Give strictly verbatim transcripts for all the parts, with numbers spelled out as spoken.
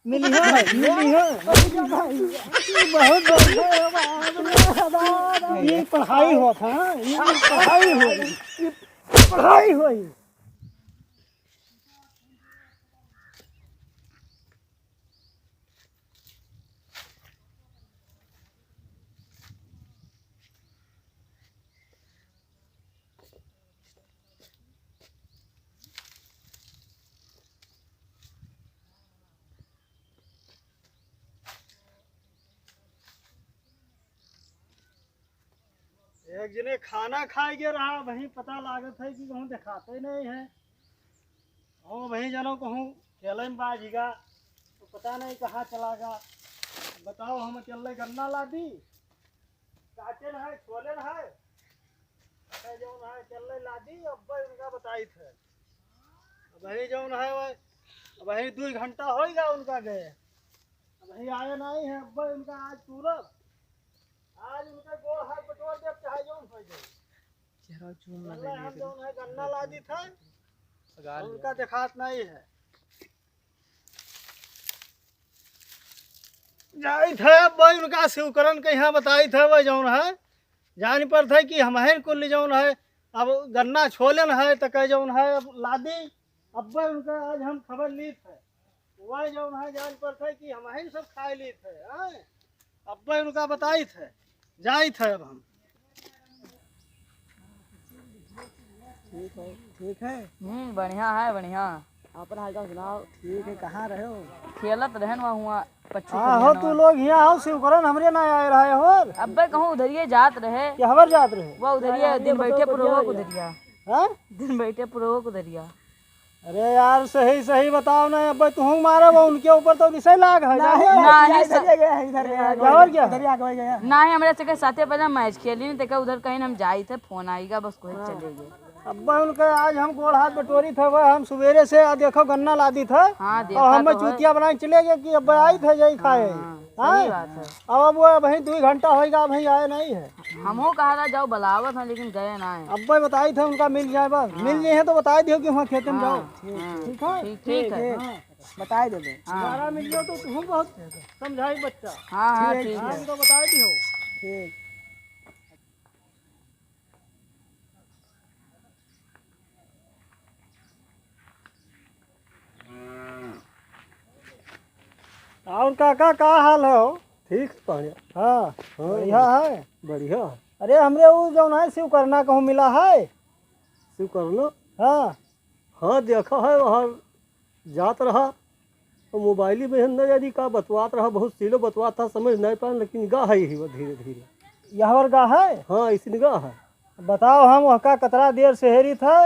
मिली है, मिली है। बहुत बढ़िया है बाबा। ये पढ़ाई होत है, ये पढ़ाई होई, ये पढ़ाई होई। एक जने खाना खाए के रहा, वहीं पता लागत है कि कहूँ देखाते नहीं है। और वहीं जनो कहूँ खेले में बाझिगा, तो पता नहीं कहाँ चला गा। बताओ, हम अकेले गन्ना लादी, काटे न है, छोले न है, अरे जौन है अकेले लादी, अब्बे उनका बताई थे। अब वही जौन है, वह, अब वही दो घंटा होइगा उनका गए, अब वही आए नहीं है, अब्बे उनका आज तुरंत आज उनका गोड़ हाथ बटोर देब, चाहे जौन हो जाए। चेहरा zoom ना चल रहा है, हम जौन है गन्ना लादी था, उनका देखात नहीं है। जाइत है अब वही उनका शिवकरण के यहाँ बताइत है, वह जौन है जान पड़त है कि हमहिन कुल जौन है अब गन्ना छोलन है, तो कह जौन है अब लादी, अब वह उनका आज हम खबर लीत है। वह जौन है जान पड़त है कि हमहिन सब खाए लीत है, हैं? अब्बे उनका बताइत है, जाइत है अब हम। ठीक है, ठीक है। हम्म, बढ़िया है, बढ़िया। आपन हाल चाल सुनाओ। ठीक है, कहाँ रहे हो? खेलत रहन वहाँ हुआ, पच्छू हाँ, हो खेलने तू वहाँ। लोग हियाँ आओ, शिवकरण हमरे ना आए रहे हो। अब्बे कहूँ उधरिये जात रहे। कि हवर जात रहे? वो उधरिये, अरे, दिन बताओ, बैठे बढ़िया पुरवक है। उधरिया। हाँ? दिन बैठे पुरवक उधरिया। अरे यार, सही, सही बताओ ना, अब्बे तुहूँ मारे, वो उनके ऊपर तो निसे लाग है, नहीं, जाने? नहीं, नहीं, इधर सर। गया है, इधर गया है, और क्या? इधर ही आगे गया। नहीं, हमरे से के साथे पहले मैच खेली, नहीं तो क्या उधर कहीं हम जाई थे, फोन आईगा, बस कोई हाँ। चले गए। अब्बे उनके आज हम गोड़ हाथ बटोरी थे, वह हम सुबेरे से आ देखो गन्ना लादी थे, हाँ, और देखा हम तो है। चूतिया बनाए चले गए कि अब्बे आई थे, यही खाए। हाँ, हाँ? सही बात है। अब, अब वो वहीं दो घंटा होइगा, अभी आए नहीं है। हमहू कहा था, जाओ बुलावत हैं, लेकिन गए ना है। अब्बे बताई थे उनका मिल जाए बस। हाँ। मिल जाए हैं तो बताई दियो कि वहाँ खेते में हाँ, जाओ। हाँ। ठीक है? ठीक, ठीक है। हाँ। बताई देबे। हाँ। दोबारा मिलियो तो तुहूँ बहुत समझाई बच्चा। हाँ, हाँ, ठीक। ठीक हाँ, है। उनको बताई दियो। ठीक। और काका, का हाल है हो? ठीक है, बढ़िया। हाँ, हाँ, बढ़िया है। बढ़िया। अरे, हमरे उ जौन है, शिवकरना कहूँ मिला है? शिवकरना? हाँ। हाँ, देखा है, वहाँ जात रहा, तो मोबाइल में हम न जानी का बतवात रहा, बहुत सीलो बतवात था, समझ नहीं पाए, लेकिन गा है यही वो धीरे धीरे। यहवर गा है? हाँ, इसी गा है। बताओ, हम वहका कतरा देर से हेरी था,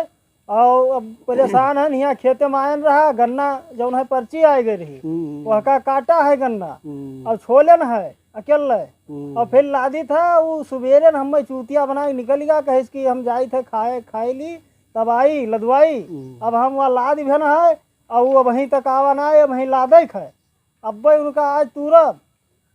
और अब परेशान है, हियाँ खेते में आयन रहा, गन्ना जौन है पर्ची आए गए रही, हम्म। वहका काटा है गन्ना, हम्म। और छोलन है अकेले, हम्म। और फिर लादी था, वो सुबेरे न हमें चूतिया बना के निकल गया, कहे कि हम जाई थे खाए, खाए ली, तब आई लदवाई, हम्म। अब हम वहाँ लाद भेन है, और वो अबहीं तक आवा ना है, अबहीं लादे खे। अब्बे उनका आज तुरंत।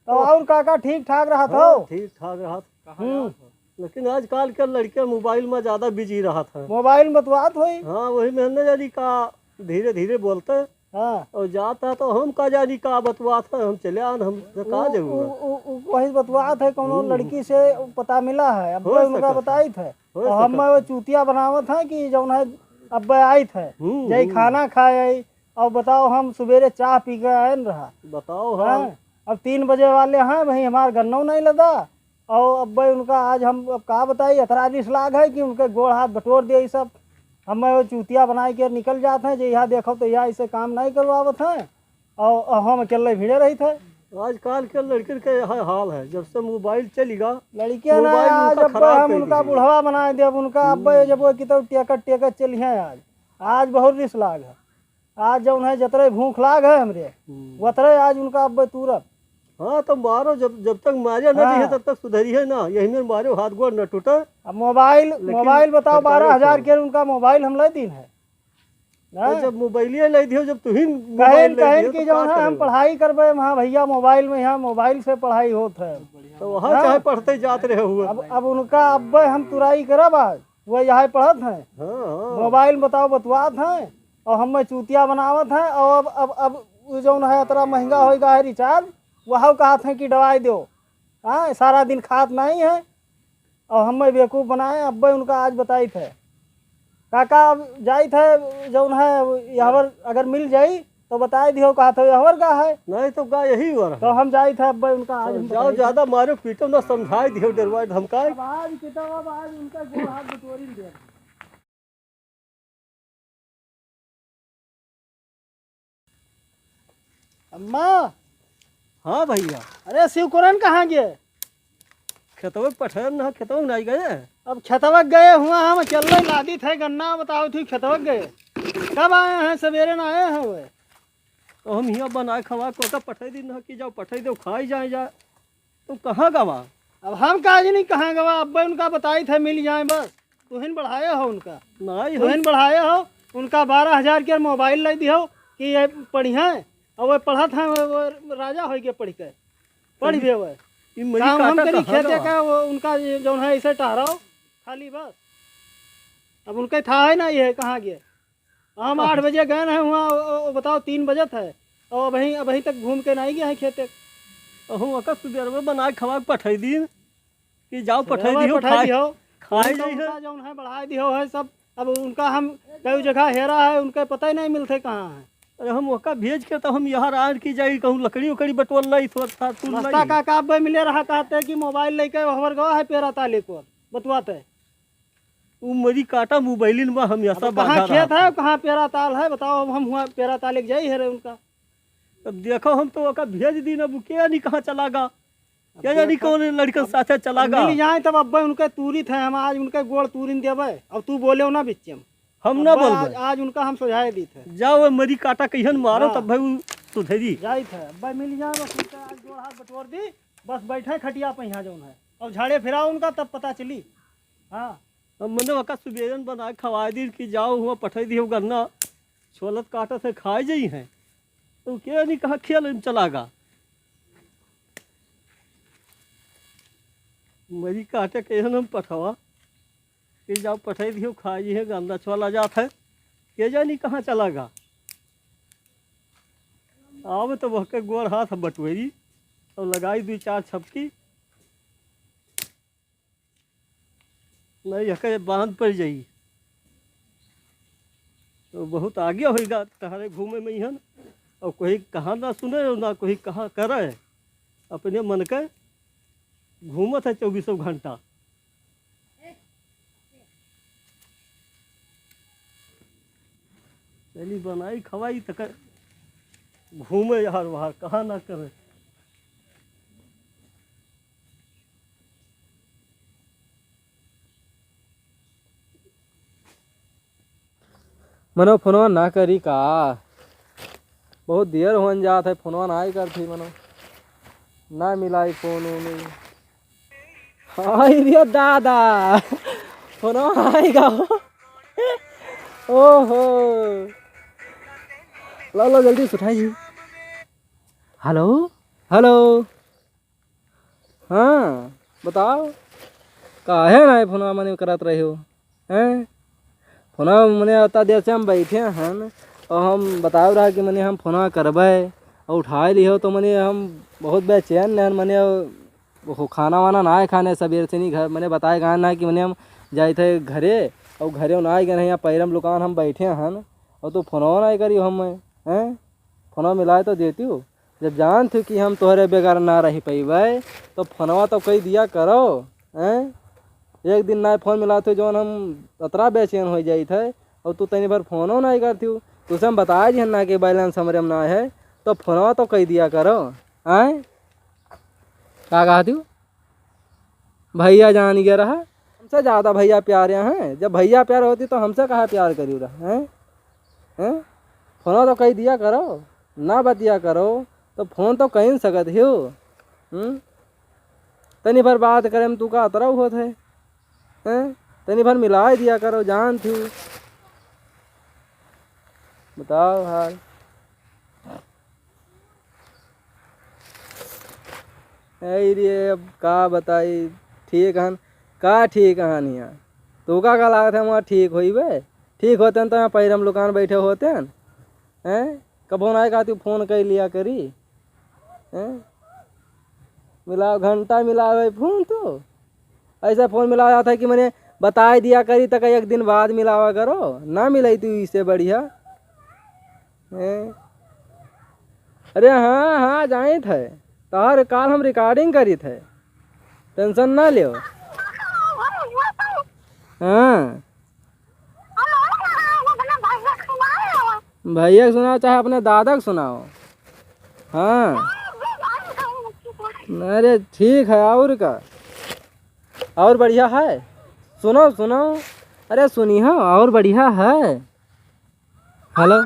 तो ओह। और काका ठीक ठाक रहत हाँ, हो? ठीक ठाक रहत। कहाँ हम्म। जात हो? लेकिन आजकल के लड़के मोबाइल में ज्यादा बिजी रहत हैं। मोबाइल में बतवात होई। हाँ, वही में न जानी का धीरे धीरे बोलते हैं। हाँ। और जाता तो हम का जानी का बतवात है, हम चले आन, हम तो का उ, जरूरत। उ, उ, उ, वही बतवात है, कौनो हम्म। लड़की से पता मिला है, अब हो उनका सकता है। बताई थे। हो तो हम सकता वो है। चूतिया बनावत हैं कि जौन है, अब आई थे, हम्म, जाई हम्म। खाना खाए आई, और बताओ, हम सुबेरे चाह पी के आयन रहा। बताओ, हाँ। हाँ, अब तीन बजे वाले हैं, वहीं हमार गन्नो नहीं लदा। और अब भाई उनका आज हम अब का बताई, अतरा रिस लाग है कि उनके गोड़ हाथ बटोर दिए ई सब। हम वो चूतिया बनाए के निकल जात हैं, जे यहाँ देखो तो यहाँ इसे काम नहीं करवावत हैं। और, और हम अकेले भिड़े रही थे। आजकल के लड़कन के यह हाल है, जब से मोबाइल चली गा, लड़कियां ना मोबाइल आज उनका अब खराब हम कर उनका दिए। बुढ़वा बनाए देब, उनका अब हम्म। जब वो कितो टेकत टेकत चली हैं आज। आज बहुत रिस लाग है। आज जौन है, जतरे भूख लाग है हमरे, हम्म। वतरे आज उनका अब तुरंत। हाँ, तो मारो, जब, जब तक मारे ना हाँ। दिए, तब तक सुधरी है ना। यही में मारो, हाथ गोड़ न टूटे। अब मोबाइल, लेकिन मोबाइल बताओ, फटकारो बारह हजार खूब। के उनका मोबाइल हम ले दीन है। तो हाँ। जब मोबाइलिए ले दियो, जब तुहिन कहिन, मोबाइल ले कहिन दियो, कि तो जौन का है, हम करेगा? पढ़ाई करबे वहाँ भैया, मोबाइल में, यहाँ मोबाइल से पढ़ाई होत है। तो वहाँ हाँ। चाहे पढ़ते जात रहे हुए। अब, अब उनका अब्बे हम तुराई करब आज, वो यहाँ पढ़त हैं। हाँ, हाँ। मोबाइल बताओ, बतवात हैं, और हमें चूतिया बनावत हैं, और अब, अब, अब उ जौन है अतरा महंगा होइगा है रिचार्ज, वहउ कहत हैं कि डवाइ देउ। हाँ, सारा दिन खात नाहीं है, अउर हम्मे बेवकूफ बनाए, अब्बे उनका आज बताइत है। काका, अब जाइत है, जौन है, यहवर अगर मिल जाई, तो बताइ दिहो, कहत हो, यहवर का है। नहीं तो का यही हुआ तो रहा। हम जाइत है, अब्बे उनका आज हम जाओ, बताइत है। ज्यादा मारो पीटो ना, समझाइ दिहो, डरवाए धमकाए। अब आज कितना, अब आज उनका गोड़ हाथ बटोरी दे। अम्मा। हाँ भइया। अरे शिवकुरन कहाँ गे? खेतवा पठरन ना, खेतवा नाहीं गए। अब खेतवा गए हुआ, हम चल रहे लादी थे गन्ना, बताओ थी खेतवा गए। कब आए हैं? सवेरे ना आए हैं वे। तो हम हियाँ बनाए खवा को का पठाई दी ना कि जाओ पठाई दो, खाई जाए जा। तुम कहाँ गवा? अब हम का जानी कहाँ गवा, अब्बे उनका बताई थे मिल जाए बस। तुहिन बढ़ाए हो उनका। नाहीं हो। तुहिन बढ़ाए हो, उनका बारह हजार के मोबाइल लाई दिहो कि ये पढ़िया, और वो पढ़त हैं, वो, वो राजा होइ के पढ़ के, पढ़ ई, भी वो। ई मरी काम हम काटा करी कहाँ खेते गवा? का, वो उनका ये जौन है ऐसे टहराओ खाली बस। अब उनका था है ना ये कहाँ गए। हम आठ बजे गए हैं वहाँ, ओ, ओ, बताओ तीन बजत है, और अबहीं, अबहीं तक घूम के नाहीं गए हैं खेते। अहूँ अका सुबेरवे बना के खवा के पठाई दीन। कि जाओ पठाई रवा दिहो, पठाई खाए, दिहो। खाए उनका, जाई है। उनका जौन है बढ़ाए दिहो है सब। अब उनका हम कई जगह हेरा है, उनका पता ही नहीं मिलते कहाँ है। अरे हम ओका भेज के तो हम यहाँ आन की जाई, कहूँ लकड़ी उकड़ी बटोर लाई, थोड़ा था तू रास्ता लाई। का का अब्बे मिले रहा, कहते कि मोबाइल लेके हवर गवा है पेरा ताले को बतवाते। उ मरी काटा मोबाइलिन बा, हम अब ऐसा कहाँ बाधा खेत रहा है, था। कहाँ पेरा ताल है, बताओ, अब हम हुआ पेरा ताले के जाई है रे उनका। अब देखो, हम तो ओका भेज दी ना, अब के नहीं कहाँ चला गा। अब क्या जानी देखो, कौन लड़कन अब, साथे चला अब गा। मिल जाए तब अब्बे उनके तूरित है, हम आज उनके गोड़ तूरिन देबे। अब तू बोले ना बिच्चे में। हम ना अब्बे बोलबे। आज, आज उनका हम सुझाए दीत है। जाओ, ए मरी काटा कहियन मारो, हाँ। तब भाई उ सुधरी। जाइत है, अब्बे मिल जाए, बस उनका आज गोड़ हाथ बटोर दी, बस बैठे खटिया पे यहाँ जौन है। अब झाड़े फिराओ उनका, तब पता चली। हाँ। अब मने ओका सुबेरन बना के खवाए दी कि जाओ हुआ पठाई दियो गन्ना, छोलत काटत है खाए जाई हैं। तो के नहीं कहा खेल में चला गा। मरी काटे के हम पठवा कि जाओ पठाई दियो खाए जाई हैं, गन्ना छोला जात है, के जानी कहाँ चला गा। आवे तो वह के गोड़ हाथ बटोरी और लगाई दो चार छपकी। नहीं, यके बांध पड़ जाई। तो बहुत आगे होइगा तहरे घूमे में इहन, और कोई कहा ना सुने और ना कोई कहा करे, अपने मन के घूमत है चौबीसों घंटा। चली बनाई खवाई तक घूमे यार बाहर, कहा ना करे। मनो फोनवा ना करी का? बहुत देर होन जात है, फोनवा ना ही करती मनो। ना मिलाई फोन उन। हाय रे दादा, फोनवा आई गा हो। ओहो। लो, लो, जल्दी से उठाई जी। हेलो, हेलो। हाँ, बताओ, काहे ना फोनवा मने करत रहे हो, हैं? फोनवा मने अता देर से हम बैठे हन, और हम बताओ रहा कि मने हम फोनवा करबे, और उठाए लिहो, तो मने हम बहुत बेचैन रहन, मने वो खाना वाना ना खाने सबेर से नहीं घर, मने बताए गए ना कि मने हम जाए थे घरे, और घरे ना आए गए हैं, यहाँ पैरम दुकान हम बैठे हन, और तू फोनवा ना करियो हम, हैं? फोनवा मिलाए तो देती हो। जब जानत हो कि हम तोहरे बगैर ना रह पइबे, तो फोनवा तो कई दिया करो, हैं? एक दिन ना फोन मिलात हो, जौन हम अतरा बेचैन हो जाइत है, और तू तनी भर फोनो नहीं करती हो। तुझसे हम बताए जी ना कि बैलेंस हमरे में ना है, तो फोनवा तो कई दिया करो, हैं? का कहती हो? भैया जान गया रहा, हमसे ज़्यादा भैया प्यारे हैं। जब भैया प्यार होती तो हमसे कहा प्यार करी रहा, हैं? हैं? फोन तो कही दिया करो, ना बतिया करो, तो फोन तो कही न सकत हो। हम्म? तनी भर बात करे में तू का अतरा होत है, हैं? तनी भर मिलाए दिया करो, जान थी। बताओ हाल। ऐ रे, अब का बताई, ठीक हन, का ठीक हन यहाँ? तो का, का लागत है वहाँ ठीक होइबे? ठीक होते हैं तो यहाँ पैरम लुकान बैठे होते हैं, हैं? कबो नाहीं कहती फोन कइ लिया करी। हैं? मिलाओ, घंटा मिलावे फोन तो। ऐसा फोन मिलावा जात है कि मने बताइ दिया करी, तक एक दिन बाद मिलावा करो, ना मिलई तू इससे बढ़िया। हैं? अरे हाँ, हाँ, जाइत है, तोहर call हम recording करित है, tension ना लेव। हाँ। भैया के सुनाओ चाहे अपने दादा के सुनाओ। हाँ। अरे ठीक है, और का? और बढ़िया है? सुनो, सुनो। अरे सुनी हो, और बढ़िया है? Hello।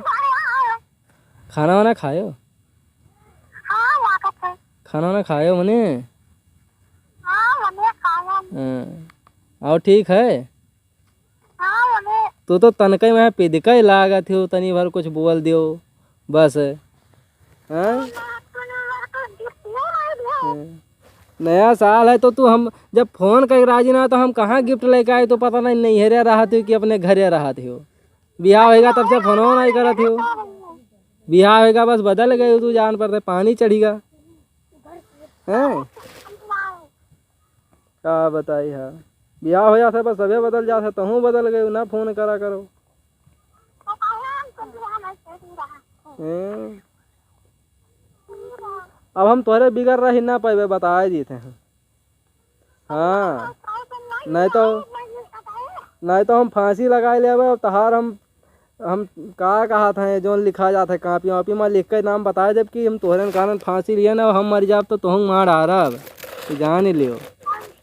खाना वाना खायो? खाना वाना खायो मने? हाँ। और ठीक है? हाँ, मने। तू तो तनकई में पिदकई लागत हो, तनी भर कुछ बोल दियो, बस। हाँ? हाँ। नया साल है तो तू हम जब फोन कइ राजी ना तो हम कहाँ gift लेके आए, तो पता नहीं, नैहरे रहत हो कि अपने घरे रहत हो। बियाह होइगा तब से फोनो नहीं करत हो। बियाह होइगा बस बदल गए हो तू, जान पर ते पानी चढ़िगा। हैं? का बताई है, बियाह हो जात है, बस सभे बदल जात है, तहूँ बदल गए, ना फोन करा करो। हैं? अब हम तोहरे बिगर रही ना पाइबे, बताए देते हैं। हाँ, नहीं तो, नहीं तो हम फांसी लगाए लेबे, अब तहार हम हम का कहत हैं, जौन लिखा जात है कापी वापी में लिख के नाम बताए देब कि हम तोहरे कारण फांसी लिए ना, हम मर जाब तो तोहूँ मार डारब, जान लियो।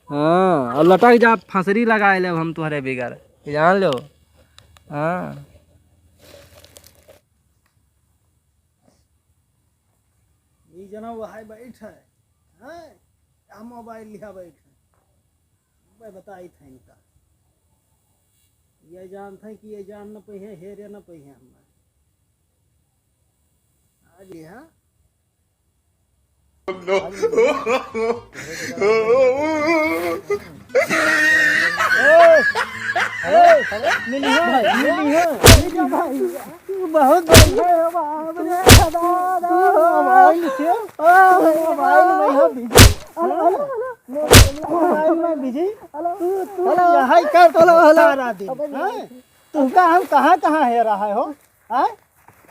हाँ, और लटक जाब, फंसरी लगाए लेब हम तोहरे बिगर, जान लो। हाँ। ई जना वहाई बैठ है, हैं? आ मोबाइल लिहा बैठ है। मैं बताई था इनका। ये जानत हैं कि ये जान न पइहे, हेरे न पइहे हमारे। आज ये, हाँ? ए, ए, मिलिया, मिलिया, मिलिया भाई। बहुत बढ़िया है, बाप रे, दादा। मोबाइल से, मोबाइल में है busy। हेलो, हेलो, हेलो। मोबाइल में busy। हेलो, तू, तू हेलो। यहाँ ही कर, हेलो, हेलो। सारा दिन, हैं? तुमका हम कहाँ, कहाँ हेरा है हो? हैं?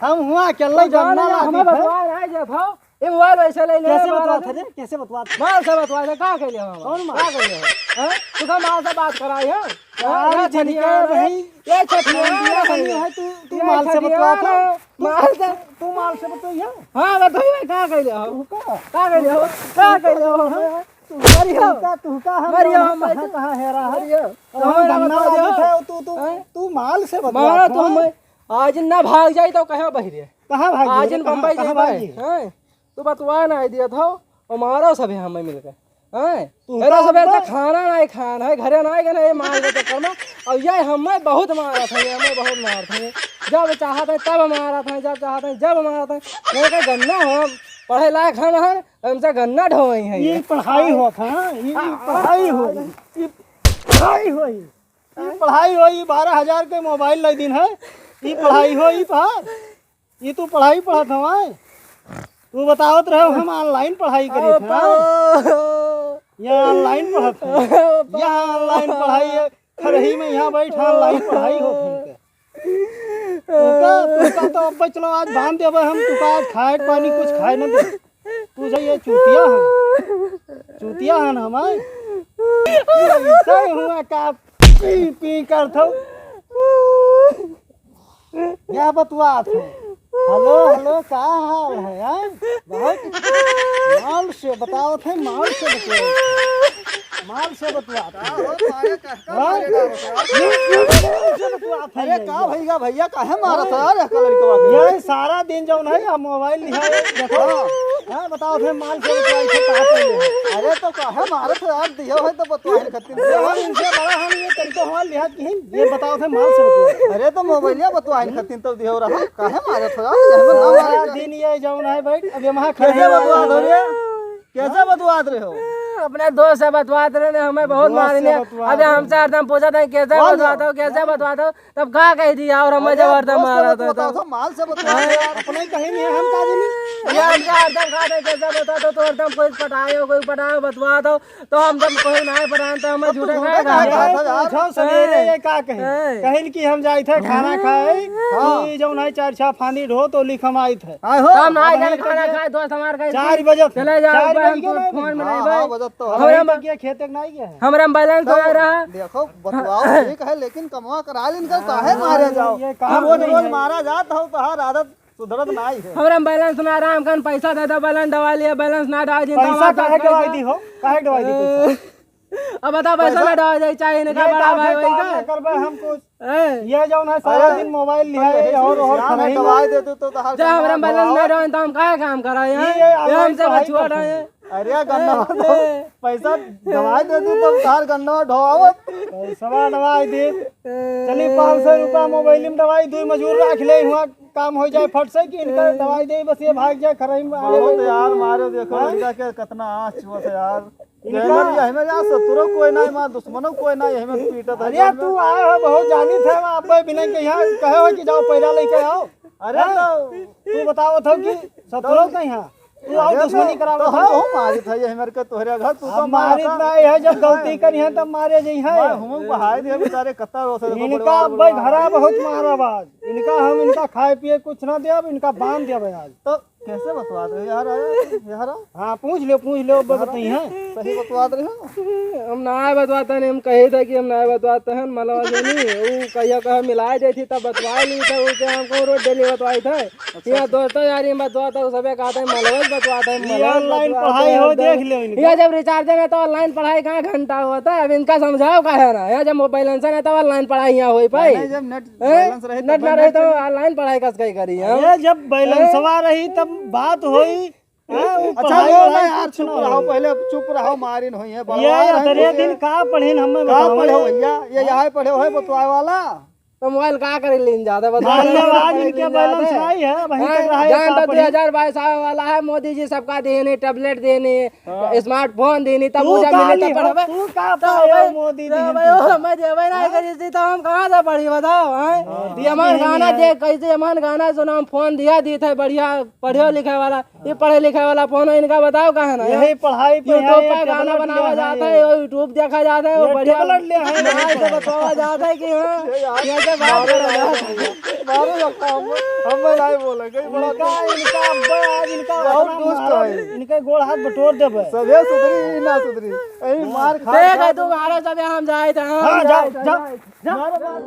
हम हुआ अकेले तो जान जानना लिया, हमें लागी है। बतवा रहा है, जब हो, ये मोबाइल वैसे ले ले, कैसे मार बतवा दे। था रे? कैसे बतवा था? माल से बतवा दे, का कहले हो? कौन माल? का कहले हो? हैं? तू का माल से बात कराई है? अरे हैं? ये छठिया छठिया रे, नहीं। ये छठिया इंडिया रे। बनी है, तू, तू ये माल से छठिया बतवा था। रे। माल से, तू माल से बतवा है? हाँ, बतवा, का कहले हो? तू का? का कहले हो? का कहले हो? हाँ? तू मरियो। तू का, तू का हम मरियो, लोग हम कहाँ, मरियो। कहाँ हेरा है? मरियो। और हम हमारा धन्ना बतवा दो। लागित है, तू, तू, हैं? तू माल से बतवा मारा था। तू हमें आज ना भाग जाई तो कहाँ बहिरे? कहाँ भाग आज जाई? इन कहाँ, बम्बई कहाँ जाई भाग भाई, जाई? हैं? तू बतवा ना आई दिया था, और मारो सब हमें मिलके, हैं? तू तेरा का सब ऐसा बा- खाना नहीं खाना है, घरे नहीं गए, ये मार के चक्कर में, और ये हमें बहुत मारा था, ये हमें बहुत मारा था, ये जब चाहत है तब मारा था, जब चाहत है जब मारा था, ये का गन्ना हो, पढ़े लायक हम हैं, हमसे गन्ना ढोवई है ये ये। पढ़ाई होत है, ये पढ़ाई होई, ये पढ़ाई होई। ई पढ़ाई होई, ई बारह हजार के मोबाइल लइ दिन है, ई पढ़ाई होई ई पढ़, ई तू पढ़ाई पढ़त हवा। तू बतावत रहे हम online पढ़ाई करी था। ये online पढ़त है, ये online पढ़ाई है, खरही में यहाँ बैठ online पढ़ाई होत है। तुका, तुका तो अब चलो आज बांध देबे हम, तुका आज खाए के पानी कुछ खाए न दे। तू जाइए चूतिया है, चूतिया है ना हमारे। ऐसा ही हुआ का पी पी कर थो। क्या बतुआत है? हेलो, हेलो, का हाल है, हैं? बहुत माल से बतावत है, माल से बतुआत है। माल से बतुआत है। का हो, सारे का, का हाँ? मारे डालो, सारे? माल से बतुआत है अरे, ये। का भैया, भैया, काहे मारत है यार, का लड़कवा के? ये सारा दिन जौन है, या मोबाइल लिहा है, देखो। हाँ। हाँ, बताओ, फिर माल से बतुआई थे, कहाँ पे ये? अरे, तो काहे मारत है यार, दियो है तो बतुआई खत्म। अरे, हम इनसे बड़ा, हम ये तरीका हमारे लिहाज की है, ये बताओ थे माल से बतुआई। अरे, तो मोबाइलिया बतुआई खत्म तो दियो रहा, काहे मारत हो यार, ये ना मारे सारा का। दिन ये जौन है, बैठ, अब ये वहाँ खड़े कैसे हैं, बतुआ दो रे? कैसे बतुआत रहे हो? अपने दोस्त से बतवात रहे ने, हमें बहुत मारी ने। अबे हमसे हरदम पूछत है, "कैसे बतवात हो, कैसे बतवात हो?" तब का कह दिया, और हमें जब हरदम मारा था, तो माल से बतवात है यार। अपने कहीं नहीं है, हम का जानी। ये हमसे हरदम कहा था, "कैसे बतवात हो?" तो हरदम कोई पटाए हो, कोई पटाए हो, बतवात हो। तो हम जब कोई ना पटाए, तो हमें झूठे काहे कहा था यार? पूछो सवेरे ये का कहे? कहिन कि हम जाइत है खाना खाए, कि जौन है चार छह फांदी ढो, तो लिख हम आइत है। हाँ हो। तब ना अब जान हम खाना खाए, दोस्त हमार कहे चार बजे, चले जाओ, चार बजे हम के तो ना फोन में नहीं भाई। बजत तो हमरा है। में के खेते के नहीं है। हमरा में बैलेंस तो आ रहा। देखो, बतवाओ ठीक है, लेकिन कमवा करा लेन कर काहे मारे जाओ? ये काम हम रोज नहीं रोज है। मारा जात हो, तोहार आदत सुधरत नहीं है। हमरा में बैलेंस ना रहा, हम कन पैसा दे दे, बैलेंस डवा लिया, बैलेंस ना डाल दिन, पैसा काहे डवाई दी हो? काहे डवाई दी पैसा? अब बता, पैसा ना डाल जाए, चाहे इनका बड़ा भाई वही का। करबे हम कुछ। ए। ये जौन है, सारा दिन मोबाइल लिया है, और, और यार, खराई दवाई दे दो तो तहार जा, हमरा बैलेंस ना रहे, तो हम काहे काम करा यहाँ? ये, ये हमसे बचुआ रहे हैं। अरे, गन्ना तो पैसा दवाई दे दो तो तहार गन्ना ढोआवत। पैसा दवाई दे। चली, पाँच सौ रुपया मोबाइल में दवाई, दो मजूर रख ले, हुआ काम हो जाए फट से, कि इनका दवाई दे, बस ये भाग जाए खराई में। बहुत यार, मारे देखो, हाँ? लड़का के कितना आँच हुआ था यार। इनका यही में, यही में यार, शत्रु कोई ना, हमार दुश्मनो कोई ना, यही में पीटत है अरे, तू आए हो, बहुत जानी थे, आप बिना के यहाँ कहे हो कि जाओ, पैरा लेके आओ। अरे, हाँ? तो तू बताओ था कि शत्रु तो नहीं है, तू आओ, अरे, दुश्मनी तो, कराओ तो हम था। बहुत मारी था, यही मेरे के तोहरे घर, तू अब तो मारी मारा था। ना है, जब गलती करी है, तब मारे जी है। मैं हम बहाई दिया बेचारे, कत्ता रो से इनका भाई घरा बहुत मारा बाज, इनका हम, इनका खाए पिए कुछ ना देब, इनका बांध देब आज। तो कैसे बतवात रहे यार, आया यार? हाँ, पूछ लो, पूछ लो, अब बताई हैं। सही बतवात रहे हो। हम ना बतवाते हैं, हम कहे थे कि हम ना बतवाते हैं, मलवा जो नहीं, वो कहिया कहा मिलाए देती तब बतवाए ली थे, वो के हमको रोज डेली बतवाई थे। अच्छा, यहाँ अच्छा। दोस्तों यार, ये बतवाता हूँ, सबे कहते हैं, मलवा बतवाते हैं, ये मलवा ऑनलाइन बतवाते पढ़ाई हैं, हो, एकदम। देख लो इनका। ये जब रिचार्ज है तो ऑनलाइन पढ़ाई कहाँ घंटा होता है, अब इनका समझाओ का है ना, यहाँ जब मोबाइल है तो ऑनलाइन पढ़ाई यहाँ हो पाई। नहीं, जब नेट हैं? बैलेंस रहे नेट तब ना रहे तो नेट चले। ऑनलाइन पढ़ाई कस कई करी हम? अरे, जब बैलेंसवा रही तब बात होई। हैं? वो अच्छा, पढ़ाई वो वढ़ाई ना यार, कुछ चुप ना रहो, होई। पहले चुप रहो, मारिन होई है, ये बड़वा रहे अतरे तुझे। दिन का पढ़िन हमें का बताओ। पढ़े हो भैया? ये यहाँ पढ़े हो है बतवाए वाला? तो मोबाइल का करे लेन जाता बता। धन्यवाद, इनके बैलेंस नहीं है, वहीं तक रहा है, जान का तो पढ़िन। दो हज़ार बाईस आवे वाला है, मोदी जी सबका देने, टैबलेट देने, हाँ। स्मार्टफोन देनी, तब तू पूजा का मिले, ली तब हो? पढ़बे। तू का तब पाए हो भाई, मोदी तब जी भाई, तू? ओ, मैं देबे ना करी थी, तो हम कहाँ से पढ़ी, बताओ, हैं? हाँ, ये हमार मोदी गाना जी है। देख, कैसे हमार गाना सुना, हम फोन दिया, दी थे, बढ़िया पढ़े लिखे वाला, ये पढ़े लिखे वाला फोन है, इनका बताओ कहाँ ना, यही हैं? पढ़ाई पे YouTube है, ये पर गाना tablet बनावा लिया जाता है, है, ये YouTube देखा जाता है, वो ये बढ़िया tablet लिया है, मार के बतावा जाता है कि हाँ, ये यार, ये क्या बात मारो करा यार, जाता है? मारो लगता हम, हम नहीं बोलेंगे, बड़ा इनका, इनका अब्बा आज इनका बहुत अपना दुष्ट मारो, है। इनके गोड़ हाथ बटोर देबे। सभे सुधरी, ई ना सुधरी। यही मार खा, देख, खा तू मारो, जब हम जाए थे, हम हाँ, जाए जाओ, थे, जाओ, जाए थे। जाओ। मारो, मारो।